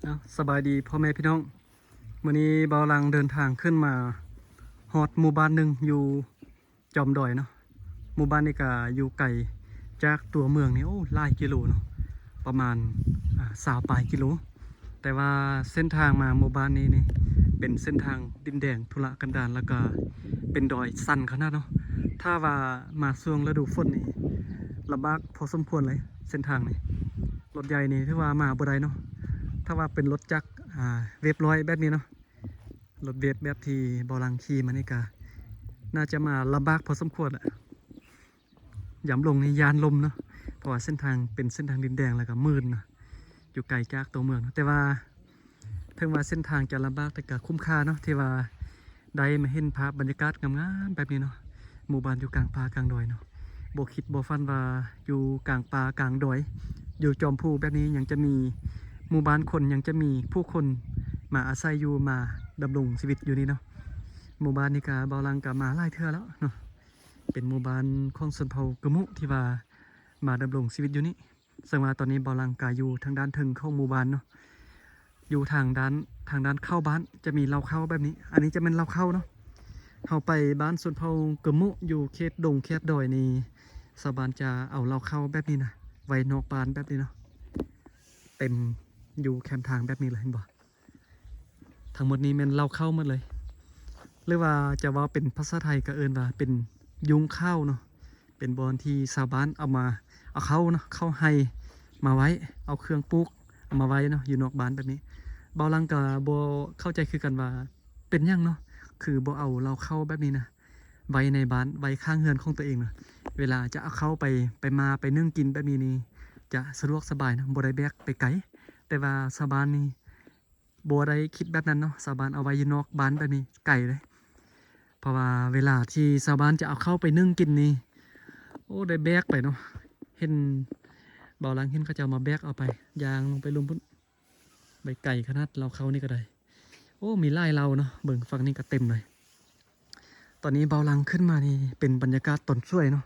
ເອົາ ສະບາຍດີພໍ່ແມ່ພີ່ນ້ອງ, ມື້ນີ້ບ່າວຫຼັງເດີນທາງຂຶ້ນມາຮອດໝູ່ບ້ານໜຶ່ງຢູ່ຈອມດອຍເນາະ. ໝູ່ບ້ານນີ້ກະຢູ່ໄກຈາກຕົວເມືອງນີ້ ໂອ້ ຫຼາຍກິໂລເນາະ, ປະມານ ອາ ຊາວປາຍກິໂລ. ແຕ່ວ່າເສັ້ນທາງມາໝູ່ບ້ານນີ້ນີ້ ເປັນເສັ້ນທາງດິນແດງທຸລະກັນດານ ແລ້ວກະເປັນດອຍຊັນຂະໜາດເນາະ. ຖ້າວ່າມາຊ່ວງລະດູຝົນນີ້ ລຳບາກພໍສົມຄວນເລີຍເສັ້ນທາງນີ້. ລົດໃຫຍ່ນີ້ຖືວ່າມາບໍ່ໄດ້ເນາະ. ຖ້າວ່າເປັນລົດຈັກ ອາ ເວບຮ້ອຍແບບນີ້ເນາະ, ລົດເວບແບບທີ່ບ່າວຫຼັງຂີ່ມານີ້ກະ ໜ້າຈະມາລຳບາກພໍສົມຄວນແຫຼະ. ຍາມລົງນີ້ຢ້ານລົ້ມເນາະ, ເພາະວ່າເສັ້ນທາງເປັນເສັ້ນທາງດິນແດງ ແລ້ວກະມື່ນເນາະ, ຢູ່ໄກຈາກຕົວເມືອງເນາະ. ແຕ່ວ່າເຖິງວ່າເສັ້ນທາງຈະລຳບາກ ແຕ່ກະຄຸ້ມຄ່າເນາະ ທີ່ວ່າໄດ້ມາເຫັນພາບບັນຍາກາດງາມໆແບບນີ້ເນາະ. ໝູ່ບ້ານຢູ່ກາງປ່າກາງດອຍເນາະ, ບໍ່ຄິດບໍ່ຝັນວ່າຢູ່ກາງປ່າກາງດອຍ ຢູ່ຈອມພູແບບນີ້ຍັງຈະມີໝູ່ບ້ານຄົນ ຍັງຈະມີຜູ້ຄົນມາອາໄສຢູ່ ມາດຳລົງຊີວິດຢູ່ນີ້ເນາະ. ໝູ່ບ້ານນີ້ກະ ບ່າວຫຼັງກະມາຫຼາຍເທື່ອແລ້ວເນາະ, ເປັນໝູ່ບ້ານຂອງຊົນເຜົ່າກຶມມຸ ທີ່ວ່າມາດຳລົງຊີວິດຢູ່ນີ້. ເຊິ່ງວ່າຕອນນີ້ບ່າວຫຼັງກະຢູ່ທາງດ້ານເທິງຂອງໝູ່ບ້ານເນາະ, ຢູ່ທາງດ້ານ ທາງດ້ານເຂົ້າບ້ານຈະມີເລົ້າເຂົ້າແບບນີ້. ອັນນີ້ຈະແມ່ນເລົ້າເຂົ້າເນາະ. ເຮົາໄປບ້ານຊົນເຜົ່າກຶມມຸ ຢູ່ເຂດດົງເຂດດອຍນີ້ ຊາວບ້ານຈະເອົາເລົ້າເຂົ້າແບບນີ້ນະ ໄວ້ນອກບ້ານແບບນີ້ເນາະ, ເຕັມຢູ່ແຄມທາງແບບນີ້ເລີຍ ເຫັນບໍ່? ທັງໝົດນີ້ແມ່ນເລົ້າເຂົ້າໝົດເລີຍ ຫຼືວ່າຈະເວົ້າເປັນພາສາໄທກະເອີ້ນວ່າເປັນຍຸງຂ້າວເນາະ. ເປັນບ່ອນທີ່ຊາວບ້ານເອົາມາ ເອົາເຂົ້າເນາະ ເຂົ້າໄຮ່ມາໄວ້, ເອົາເຄື່ອງປູກເອົາມາໄວ້ເນາະ ຢູ່ນອກບ້ານແບບນີ້. ບ່າວຫຼັງກະບໍ່ເຂົ້າໃຈຄືກັນວ່າເປັນຫຍັງເນາະ ຄືບໍ່ເອົາເລົ້າເຂົ້າແບບນີ້ນະ ໄວ້ໃນບ້ານ ໄວ້ຂ້າງເຮືອນຂອງຕົວເອງນະ. ເວລາຈະເອົາເຂົ້າໄປ ໄປໝ່າ ໄປໜຶ້ງກິນແບບນີ້ນີ້ ຈະສະດວກສະບາຍເນາະ, ບໍ່ໄດ້ແບກໄປໄກ. ແຕ່ວ່າຊາວບ້ານນີ້ ບໍ່ໄດ້ຄິດແບບນັ້ນເນາະ, ຊາວບ້ານເອົາໄວ້ຢູ່ນອກບ້ານແບບນີ້ໄກເລີຍ. ເພາະວ່າເວລາທີ່ຊາວບ້ານຈະເອົາເຂົ້າໄປໜຶ້ງກິນນີ້ ໂອ້ ໄດ້ແບກໄປເນາະ, ເຫັນ ບ່າວຫຼັງເຫັນເຂົາເຈົ້າມາແບກເອົາໄປ ຍ່າງລົງໄປລຸ່ມພຸ້ນ, ໄປໄກຂະໜາດເລົ້າເຂົ້ານີ້ກະໄດ້. ໂອ້ ມີຫຼາຍເລົ້າເນາະ, ເບິ່ງຝັ່ງນີ້ກະເຕັມເລີຍ. ຕອນນີ້ບ່າວຫຼັງຂຶ້ນມານີ້ເປັນບັນຍາກາດຕອນສວຍເນາະ,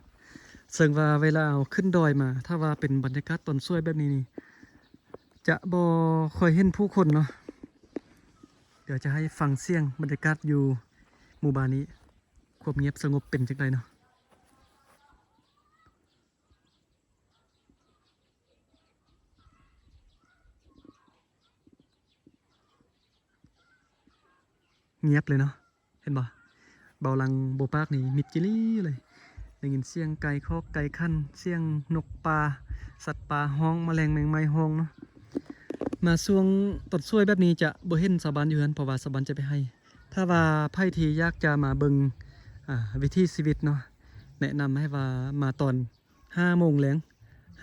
ເຊິ່ງວ່າເວລາເຮົາຂຶ້ນດອຍມາ ຖ້າວ່າເປັນບັນຍາກາດຕອນສວຍແບບນີ້ນີ້ ຈະບໍ່ຄ່ອຍເຫັນຜູ້ຄົນເນາະ. ດຽວຈະໃຫ້ຟັງສຽງບັນຍາກາດຢູ່ໝູ່ບ້ານນີ້ ຄວາມງຽບສະຫງົບເປັນຈັ່ງໃດເນາະ. ງຽບເລີຍເນາະ, ເຫັນບໍ່? ເບົາຫຼັງບໍ່ປາກນີ້ມິດຈີ່ຫຼີເລີຍ. ໄດ້ຍິນສຽງໄກ່ຄອກໄກ່ຂັນ, ສຽງນົກປ່າ, ສັດປ່າຮ້ອງ, ມະແລງແມງໄມ້ຮ້ອງເນາະ. ມາຊ່ວງຕອນສວຍແບບນີ້ຈະບໍ່ເຫັນຊາວບ້ານຢູ່ເຮືອນ, ເພາະວ່າຊາວບ້ານຈະໄປໄຮ່. ຖ້າວ່າໃຜທີ່ຢາກຈະມາເບິ່ງ ອາ ວິຖີຊີວິດເນາະ, ແນະນຳໃຫ້ວ່າມາຕອນ ຫ້າໂມງແລງ,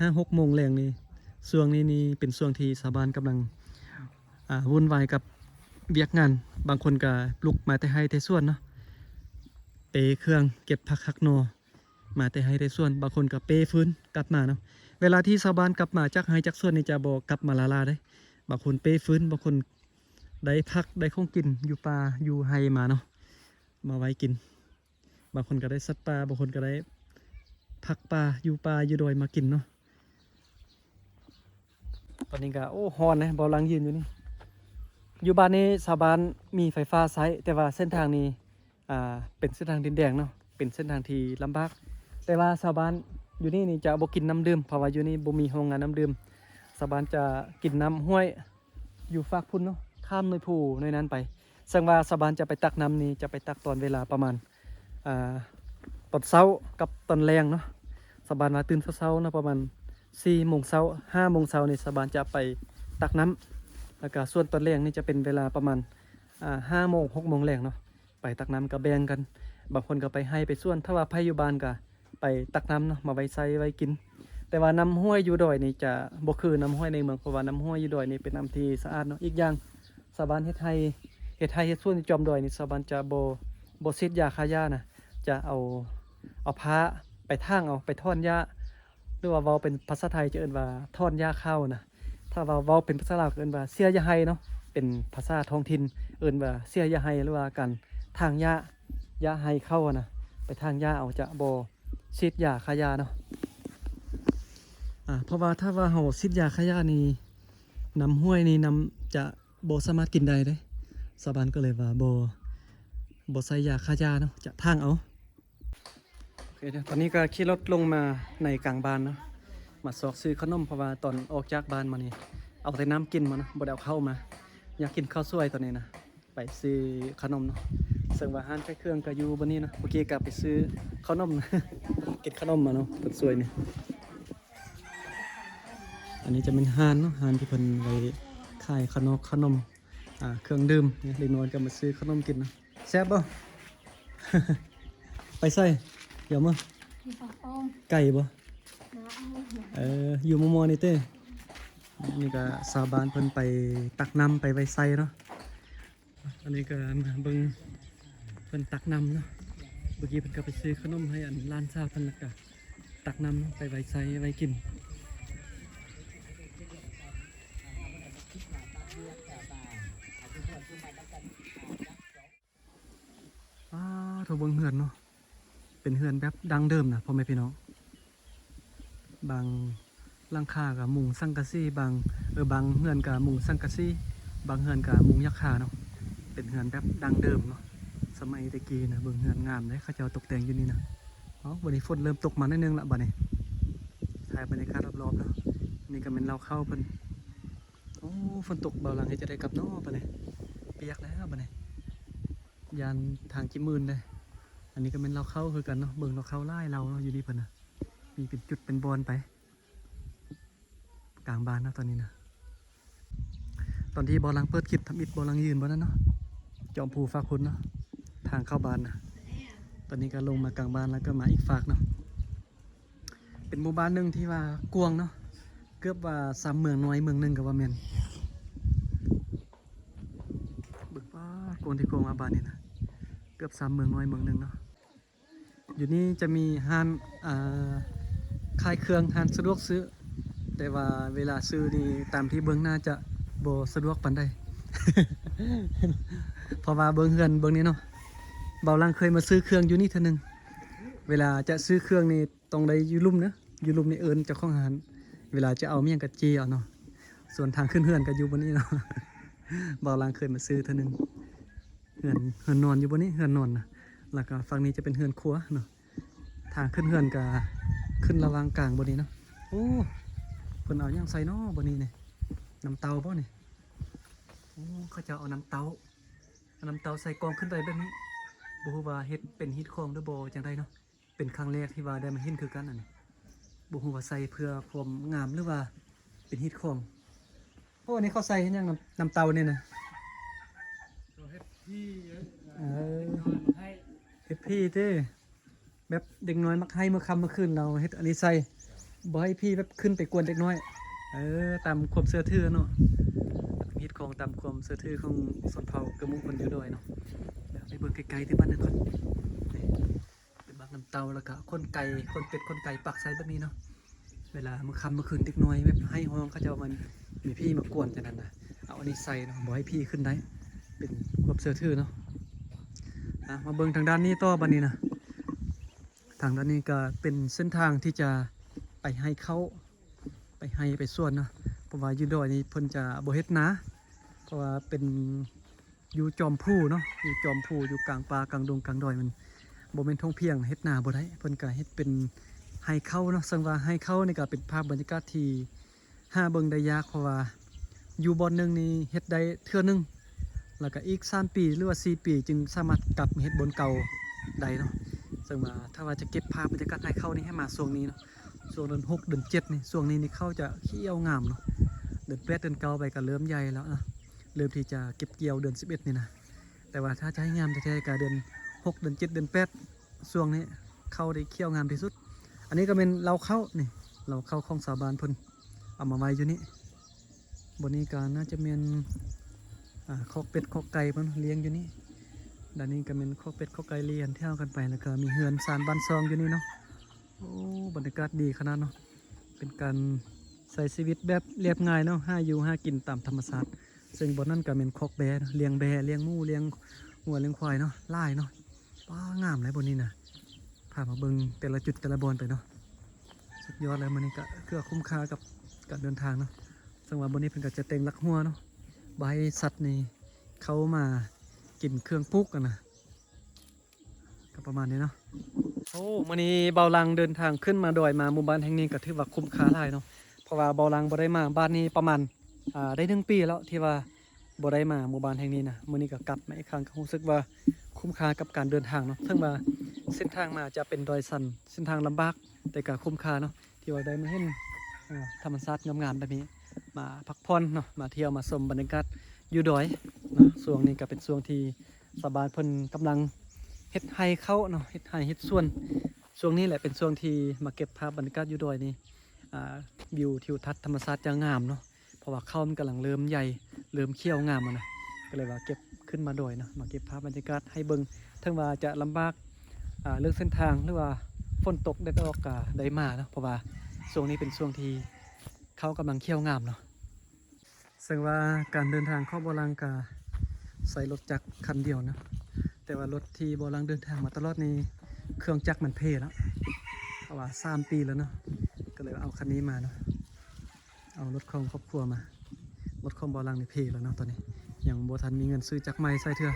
ຫ້າຫົກໂມງແລງນີ້, ຊ່ວງນີ້ນີ້ເປັນຊ່ວງທີ່ຊາວບ້ານກຳລັງ ອາ ວຸ່ນວາຍກັບວຽກງານ. ບາງຄົນກະລຸກມາແຕ່ໄຮ່ແຕ່ສວນເນາະ, ເປເຄື່ອງເກັບຜັກຫັກໜໍ່ ມາແຕ່ໄຮ່ແຕ່ສວນ, ບາງຄົນກະເປຟືນກັບມາເນາະ. ເວລາທີ່ຊາວບ້ານກັບມາຈາກໄຮ່ຈາກສວນນີ້ຈະບໍ່ກັບມາລ້າໆເດ້, ບາງຄົນເປຟືນ, ບາງຄົນໄດ້ຜັກໄດ້ຂອງກິນຢູ່ປ່າຢູ່ໄຮ່ມາເນາະ, ມາໄວ້ກິນ. ບາງຄົນກະໄດ້ສັດປ່າ, ບາງຄົນກະໄດ້ຜັກປ່າ ຢູ່ປ່າຢູ່ດອຍມາກິນເນາະ. ຕອນນີ້ກະ ໂອ້ ຮ້ອນເດ້, ເບົາຫຼັງຢືນຢູ່ນີ້. ຢູ່ບ້ານນີ້ຊາວບ້ານມີໄຟຟ້າໃຊ້, ແຕ່ວ່າເສັ້ນທາງນີ້ ອາ ເປັນເສັ້ນທາງດິນແດງເນາະ, ເປັນເສັ້ນທາງທີ່ລຳບາກ. ແຕ່ວ່າຊາວບ້ານຢູ່ນີ້ນີ້ຈະບໍ່ກິນນ້ຳດື່ມ, ເພາະວ່າຢູ່ນີ້ບໍ່ມີໂຮງງານນ້ຳດື່ມ. ຊາວບ້ານຈະກິນນ້ຳຫ້ວຍ ຢູ່ຟາກພຸ້ນເນາະ, ຂ້າມໜ້ອຍພູໜ້ອຍນັ້ນໄປ. ເຊິ່ງວ່າຊາວບ້ານຈະໄປຕັກນ້ຳນີ້ ຈະໄປຕັກຕອນເວລາປະມານ ອາ ຕອນເຊົ້າກັບຕອນແລງເນາະ. ຊາວບ້ານວ່າຕື່ນເຊົ້າໆເນາະ, ປະມານສີ່ໂມງເຊົ້າ ຫ້າໂມງເຊົ້ານີ້ ຊາວບ້ານຈະໄປຕັກນ້ຳ. ແລ້ວກະສ່ວນຕອນແລງນີ້ຈະເປັນເວລາປະມານ ອາ ຫ້າໂມງ ຫົກໂມງແລງເນາະ. ໄປຕັກນ້ຳກະແບ່ງກັນ, ບາງຄົນກະໄປໄຮ່ໄປສວນ, ຖ້າວ່າໃຜຢູ່ບ້ານກະໄປຕັກນ້ຳເນາະ ມາໄວ້ໃຊ້ໄວ້ກິນ. ແຕ່ວ່ານ້ຳຫ້ວຍຢູ່ດອຍນີ້ຈະບໍ່ຄືນ້ຳຫ້ວຍໃນເມືອງ, ເພາະວ່ານ້ຳຫ້ວຍຢູ່ດອຍນີ້ເປັນນ້ຳທີ່ສະອາດເນາະ. ອີກຢ່າງຊາວບ້ານເຮັດໄຮ່ ເຮັດໄຮ່ເຮັດສວນຢູ່ຈອມດອຍນີ້ ຊາວບ້ານຈະບໍ່ ບໍ່ສີດຢາຂ້າຫຍ້ານະ, ຈະເອົາ ເອົາພ້າໄປຖາງເອົາ ໄປຖອນຫຍ້າ ຫຼືວ່າເວົ້າເປັນພາສາໄທຈະເອີ້ນວ່າຖອນຫຍ້າຂາວນະ. ຖ້າວ່າເວົ້າເປັນພາສາລາວກະເອີ້ນວ່າເສຍຢາໄຮ່ເນາະ, ເປັນພາສາທ້ອງຖິ່ນເອີ້ນວ່າເສຍຢາໄຮ່ ຫຼືວ່າການຖາງຫຍ້າ ຫຍ້າໄຮ່ເຂົ້າຫັ້ນນະ, ໄປຖາງຫຍ້າເອົາ, ຈະບໍ່ສີດຢາຂ້າຫຍ້າເນາະ. ອາ ເພາະວ່າຖ້າວ່າເຮົາສີດຢາຂ້າຫຍ້ານີ້ ນ້ຳຫ້ວຍນີ້ນ້ຳຈະບໍ່ສາມາດກິນໄດ້ເດ້. ຊາວບ້ານກໍເລີຍວ່າບໍ່ ບໍ່ໃສ່ຢາຂ້າຢາເນາະ ຈະຖາງເອົາ. ໂອເຄເດີ ຕອນນີ້ກໍຂີ່ລົດລົງມາໃນກາງບ້ານເນາະ ມາຊອກຊື້ຂະໜົມ ເພາະວ່າຕອນອອກຈາກບ້ານມານີ້ ເອົາແຕ່ນ້ຳກິນມາເນາະ ບໍ່ໄດ້ເອົາເຂົ້າມາ. ຢາກກິນເຂົ້າສວຍຕອນນີ້ນະ ໄປຊື້ຂະໜົມເນາະ ເຊິ່ງວ່າຮ້ານຂາຍເຄື່ອງກໍຢູ່ບ່ອນນີ້ເນາະ. ເມື່ອກີ້ກໍໄປຊື້ຂະໜົມ ກິນຂະໜົມມາເນາະ ຕອນສວຍນີ້. ອັນນີ້ຈະແມ່ນຮ້ານເນາະ ຮ້ານທີ່ເພິ່ນໄວ້ຂາຍຂະໜົມ ຂະໜົມ ອ່າ ເຄື່ອງດື່ມ. ເດັກນ້ອຍກໍມາຊື້ຂະໜົມກິນເນາະ. ແຊບບໍ່? ໄປໃສ? ດຽວມາ ໄກບໍ່? ເອີ ຢູ່ມໍ່ໆນີ້ເຕ້. ນີ້ກໍຊາວບ້ານເພິ່ນໄປຕັກນ້ຳໄປໄວ້ໃສ່ເນາະ. ອັນນີ້ກໍມາເບິ່ງເພິ່ນຕັກນ້ຳເນາະ. ເມື່ອກີ້ເພິ່ນກໍໄປຊື້ຂະໜົມໃຫ້ອັນຫຼານສາວເພິ່ນ ແລ້ວກໍຕັກນ້ຳໄປໄວ້ໃສ່ໄວ້ກິນ. ອ້າໂທ້ ເບິ່ງເຮືອນເນາະ ເປັນເຮືອນແບບດັ້ງເດີມນະ ພໍ່ແມ່ພີ່ນ້ອງ. ບາງຫຼັງຄາກໍມຸງສັງກະສີ ບາງ ເອີ ບາງເຮືອນກໍມຸງສັງກະສີ ບາງເຮືອນກໍມຸງຫຍ້າຄາເນາະ. ເປັນເຮືອນແບບດັ້ງເດີມເນາະ ສະໄໝແຕ່ກີ້ນະ. ເບິ່ງເຮືອນງາມເດ້ ເຂົາເຈົ້າຕົກແຕ່ງຢູ່ນີ້ນະ. ເອົ້າ ບັດນີ້ຝົນເລີ່ມຕົກມາໜ້ອຍໜຶ່ງລະບັດນີ້. ຖ່າຍບັນຍາກາດຮອບໆເນາະ. ນີ້ກໍແມ່ນເລົ້າເຂົ້າເພິ່ນ. ໂອ້ ຝົນຕົກ ບ່າວຫຼັງເຮັດຈັ່ງໃດກັບເນາະບັດນີ້ ປຽກແລ້ວບັດນີ້ ຢ້ານທາງຈິມື່ນເດ້. ອັນນີ້ກໍແມ່ນເລົ້າເຂົ້າຄືກັນເນາະ ເບິ່ງເລົ້າເຂົ້າຫຼາຍເລົ້າເນາະ ຢູ່ນີ້ເພິ່ນນະ ມີເປັນຈຸດເປັນບ່ອນໄປ. ກາງບ້ານເນາະຕອນນີ້ນະ. ຕອນທີ່ບ່າວຫຼັງເປີດຄລິບທຳອິດ ບ່າວຫຼັງຢືນບ່ອນນັ້ນເນາະ ຈອມພູຟາກພຸ້ນເນາະ ທາງເຂົ້າບ້ານນະ. ຕອນນີ້ກໍລົງມາກາງບ້ານ ແລ້ວກໍມາອີກຟາກເນາະ. ເປັນໝູ່ບ້ານໜຶ່ງທີ່ວ່າກວ້າງເນາະ ເກືອບວ່າສ່ຳເມືອງນ້ອຍເມືອງໜຶ່ງກໍວ່າແມ່ນ. ເບິ່ງ ປາດ ກວ້າງທີ່ກວ້າງວ່າບ້ານນີ້ນະ ເກືອບສ່ຳເມືອງນ້ອຍເມືອງໜຶ່ງເນາະ. ຢູ່ນີ້ຈະມີຮ້ານ ອ່າ ຂາຍເຄື່ອງ ຮ້ານສະດວກຊື້ ແຕ່ວ່າເວລາຊື້ນີ້ ຕາມທີ່ເບິ່ງໜ້າຈະບໍ່ສະດວກປານໃດ ເພາະວ່າເບິ່ງເຮືອນເບິ່ງນີ້ເນາະ. ບ່າວຫຼັງເຄີຍມາຊື້ເຄື່ອງຢູ່ນີ້ເທື່ອໜຶ່ງ ເວລາຈະຊື້ເຄື່ອງນີ້ ຕ້ອງໄດ້ຢູ່ລຸ່ມເດີ ຢູ່ລຸ່ມນີ້ເອີ້ນເຈົ້າຂອງຮ້ານ ເວລາຈະເອົາມີຫຍັງກໍຈີ່ເອົາເນາະ. ສ່ວນທາງຂຶ້ນເຮືອນກໍຢູ່ບ່ອນນີ້ເນາະ. ບ່າວຫຼັງເຄີຍມາຊື້ເທື່ອໜຶ່ງ ເຮືອນ ເຮືອນນອນຢູ່ບ່ອນນີ້ ເຮືອນນອນນະ ແລ້ວກໍຝັ່ງນີ້ຈະເປັນເຮືອນຄົວເນາະ. ທາງຂຶ້ນເຮືອນກໍຂຶ້ນລະຫວ່າງກາງບ່ອນນີ້ເນາະ. ໂອ້ ເພິ່ນເອົາຫຍັງໃສ່ເນາະບ່ອນນີ້ນີ້ ນ້ຳເຕົ້າບໍ່ນີ້? ໂອ້ ເຂົາເຈົ້າເອົານ້ຳເຕົ້າ ເອົານ້ຳເຕົ້າໃສ່ກອງຂຶ້ນໄປແບບນີ້. ບໍ່ຮູ້ວ່າເຮັດເປັນຮີດຄອງຫຼືບໍ່ຈັ່ງໃດເນາະ. ເປັນຄັ້ງແລກທີ່ວ່າໄດ້ມາເຫັນຄືກັນອັນນີ້. ບໍ່ຮູ້ວ່າໃສ່ເພື່ອຄວາມງາມ ຫຼືວ່າເປັນຮີດຄອງ. ໂອ້ ອັນນີ້ເຂົາໃສ່ເຮັດຫຍັງ ນ້ຳ ນ້ຳເຕົ້ານີ້ນະ? ເຂົາເຮັດຜີ ເອີ ເຮັດຜີຕິ ແບບເດັກນ້ອຍມັກໄຫ້ມື້ຄ່ຳມື້ຄືນ ລາວເຮັດອັນນີ້ໃສ່ ບໍ່ໃຫ້ຜີແບບຂຶ້ນໄປກວນເດັກນ້ອຍ. ເອີ ຕາມຄວາມເຊື່ອຖືເນາະ ເຮັດຂອງຕາມຄວາມເຊື່ອຖືຂອງຊົນເຜົ່າກະໝູ່ເພິ່ນຢູ່ດອຍເນາະ. ດຽວໄປເບິ່ງໃກ້ໆທີ່ບ້ານນັ້ນກ່ອນ. ເປັນໝາກນ້ຳເຕົ້າ ແລ້ວກະຂົນໄກ່ ຂົນເປັດ ຂົນໄກ່ປັກໃສ່ແບບນີ້ເນາະ. ເວລາມື້ຄ່ຳມື້ຄືນເດັກນ້ອຍແບບໄຫ້ຮ້ອງ ເຂົາເຈົ້າວ່າມີຜີມາກວນຈັ່ງນັ້ນນະ ເອົາອັນນີ້ໃສ່ເນາະ ບໍ່ໃຫ້ຜີຂຶ້ນໄດ້ ເປັນຄວາມເຊື່ອຖືເນາະ. ອ່ະ ມາເບິ່ງທາງດ້ານນີ້ຕໍ່ບັດນີ້ນະ. ທາງດ້ານນີ້ກະເປັນເສັ້ນທາງທີ່ຈະໄປໄຮ່ເຂົ້າ ໄປໄຮ່ໄປສວນເນາະ ເພາະວ່າຢູ່ດອຍນີ້ເພິ່ນຈະບໍ່ເຮັດນາ ເພາະວ່າເປັນ ຢູ່ຈອມພູເນາະ ຢູ່ຈອມພູ ຢູ່ກາງປ່າກາງດົງກາງດອຍ ມັນບໍ່ແມ່ນທົ່ງພຽງ ເຮັດນາບໍ່ໄດ້ ເພິ່ນກະເຮັດເປັນໄຮ່ເຂົ້າເນາະ. ເຊິ່ງວ່າໄຮ່ເຂົ້ານີ້ກະເປັນພາບບັນຍາກາດທີ່ຫາເບິ່ງໄດ້ຍາກ ເພາະວ່າຢູ່ບ່ອນໜຶ່ງນີ້ເຮັດໄດ້ເທື່ອໜຶ່ງ ແລ້ວກະອີກສາມປີ ຫຼືວ່າສີ່ປີ ຈຶ່ງສາມາດກັບມາເຮັດບ່ອນເກົ່າໄດ້ເນາະ. ເຊິ່ງວ່າຖ້າວ່າຈະເກັບພາບບັນຍາກາດໄຮ່ເຂົ້ານີ້ໃຫ້ມາຊ່ວງນີ້ເນາະ ຊ່ວງເດືອນຫົກເດືອນເຈັດນີ້ ຊ່ວງນີ້ນີ້ເຂົ້າຈະຂຽວງາມເນາະ. ເດືອນແປດເດືອນເກົ້າໄປກະເລີ່ມໃຫຍ່ແລ້ວເນາະ ເລີ່ມທີ່ຈະເກັບກ່ຽວເດືອນສິບເອັດນີ້ນະ. ແຕ່ວ່າຖ້າຈະໃຫ້ງາມແທ້ໆກະເດືອນຫົກ ເດືອນເຈັດ ເດືອນແປດ ຊ່ວງນີ້ເຂົ້າໄດ້ຂຽວງາມທີ່ສຸດ. ອັນນີ້ກະແມ່ນເລົ້າເຂົ້ານີ້ ເລົ້າເຂົ້າຂອງຊາວບ້ານເພິ່ນເອົາມາໄວ້ຢູ່ນີ້. ບ່ອນນີ້ກະໜ້າຈະແມ່ນ ອ່າ ຄອກເປັດຄອກໄກ່ເພິ່ນລ້ຽງຢູ່ນີ້. ດ້ານນີ້ກະແມ່ນຄອກເປັດຄອກໄກ່ລຽນແຖວກັນໄປ ແລ້ວກະມີເຮືອນຊານບ້ານຊ່ອງຢູ່ນີ້ເນາະ. ໂອ້ ບັນຍາກາດດີຂະໜາດເນາະ ເປັນການໃຊ້ຊີວິດແບບລຽບງ່າຍເນາະ ຫາຢູ່ຫາກິນຕາມທຳມະຊາດ. ເຊິ່ງບ່ອນນັ້ນກະແມ່ນຄອກແບ້ເນາະ ລ້ຽງແບ້ ລ້ຽງໝູ ລ້ຽງງົວ ລ້ຽງຄວາຍເນາະ ຫຼາຍເນາະ. ວ້າ ງາມຫຼາຍບ່ອນນີ້ນະ ພາມາເບິ່ງແຕ່ລະຈຸດແຕ່ລະບ່ອນໄປເນາະ. ສຸດຍອດເລີຍ ມື້ນີ້ກະເຄືອຄຸ້ມຄ່າກັບການເດີນທາງເນາະ. ວ່າບ່ອນນີ້ເພິ່ນກໍຈະແຕ່ງຫຼັກຮົ້ວເນາະ ບໍ່ໃຫ້ສັດນີ້ເຂົ້າມາກິນເຄື່ອງປູກຫັ້ນນະ ກໍປະມານນີ້ເນາະ. ໂອ້ ມື້ນີ້ບ່າວຫຼັງເດີນທາງຂຶ້ນມາດອຍ ມາໝູ່ບ້ານແຫ່ງນີ້ ກໍຖືວ່າຄຸ້ມຄ່າຫຼາຍເນາະ ເພາະວ່າບ່າວຫຼັງບໍ່ໄດ້ມາບ້ານນີ້ປະມານ ອ່າ ໄດ້ໜຶ່ງປີແລ້ວ ທີ່ວ່າບໍ່ໄດ້ມາໝູ່ບ້ານແຫ່ງນີ້ນະ. ມື້ນີ້ກໍກັບມາອີກຄັ້ງ ກໍຮູ້ສຶກວ່າຄຸ້ມຄ່າກັບການເດີນທາງເນາະ. ເຖິງວ່າເສັ້ນທາງມາຈະເປັນດອຍຊັນ ເສັ້ນທາງລຳບາກ ແຕ່ກໍຄຸ້ມຄ່າເນາະ ທີ່ວ່າໄດ້ມາເຫັນ ອ່າ ທຳມະຊາດງາມໆແບບນີ້ ມາພັກຜ່ອນເນາະ ມາທ່ຽວ ມາຊົມບັນຍາກາດຢູ່ດອຍເນາະ. ຊ່ວງນີ້ກໍເປັນຊ່ວງທີ່ຊາວບ້ານເພິ່ນກຳລັງເຮັດໄຮ່ເຂົ້າເນາະ ເຮັດໄຮ່ເຮັດສວນ. ຊ່ວງນີ້ແຫຼະເປັນຊ່ວງທີ່ມາເກັບພາບບັນຍາກາດຢູ່ດອຍນີ້ ອ່າ ວິວທິວທັດທຳມະຊາດຈະງາມເນາະ ເພາະວ່າເຂົ້າມັນກຳລັງເລີ່ມໃຫຍ່ ເລີ່ມຂຽວງາມແລ້ວນະ ກໍເລີຍວ່າເກັບຂຶ້ນມາດອຍເນາະ ມາເກັບພາບບັນຍາກາດໃຫ້ເບິ່ງ. ເຖິງວ່າຈະລຳບາກ ອ່າ ເລື່ອງເສັ້ນທາງ ຫຼືວ່າຝົນຕົກແດດອອກກໍໄດ້ມາເນາະ ເພາະວ່າຊ່ວງນີ້ເປັນຊ່ວງທີ່ເຂົ້າກຳລັງຂຽວງາມເນາະ. ເຊິ່ງວ່າການເດີນທາງຂອງບ່າວຫຼັງກະໃຊ້ລົດຈັກຄັນດຽວນະ ແຕ່ວ່າລົດທີ່ບ່າວຫຼັງເດີນທາງມາຕະຫຼອດນີ້ ເຄື່ອງຈັກມັນເພແລ້ວ ເພາະວ່າສາມປີແລ້ວເນາະ ກໍເລີຍເອົາຄັນນີ້ມາເນາະ. ເອົາລົດຂອງຄອບຄົວມາ ລົດຂອງບ່າວຫຼັງນີ້ເພແລ້ວເນາະ ຕອນນີ້ຍັງບໍ່ທັນມີເງິນຊື້ຈັກໃໝ່ໃຊ້ເທື່ອ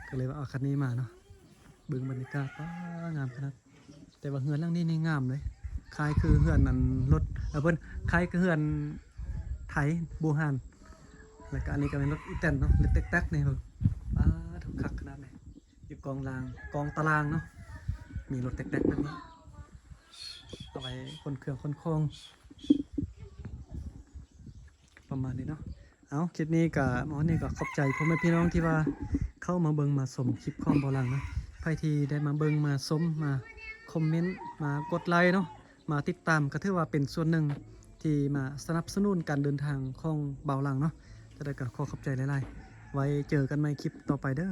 ກໍເລີຍວ່າເອົາຄັນນີ້ມາເນາະ. ເບິ່ງບັນຍາກາດ ປາ ງາມຂະໜາດ. ແຕ່ວ່າເຮືອນຫຼັງນີ້ນີ້ງາມເລີຍ ຄ້າຍຄືເຮືອນອັນລົດ ເອີ ເພິ່ນຄ້າຍຄືເຮືອນໄທບູຮານ. ແລ້ວກໍອັນນີ້ກໍແມ່ນລົດອີແຕນເນາະ ລົດແຕັກໆນີ້ເບິ່ງ ປາ ຄັກຂະໜາດນີ້. ຢູ່ກອງລາງ ກອງຕາລາງເນາະ ມີລົດແຕັກໆແບບນີ້ ເອົາໄວ້ຂົນເຄື່ອງຂົນຂອງ ປະມານນີ້ເນາະ. ເອົາ ຄລິບນີ້ກໍມາຮອດນີ້ ກໍຂອບໃຈພໍ່ແມ່ພີ່ນ້ອງທີ່ວ່າເຂົ້າມາເບິ່ງມາຊົມຄລິບຂອງບ່າວຫຼັງເນາະ. ໃຜທີ່ໄດ້ມາເບິ່ງມາຊົມ ມາຄອມເມັນ ມາກົດໄລເນາະ ມາຕິດຕາມ ກໍຖືວ່າເປັນສ່ວນໜຶ່ງທີ່ມາສະໜັບສະໜູນການເດີນທາງຂອງບ່າວຫຼັງເນາະ. ຈັ່ງໃດກໍຂໍຂອບໃຈຫຼາຍໆ ໄວ້ເຈີກັນໃໝ່ຄລິບຕໍ່ໄປເດີ້.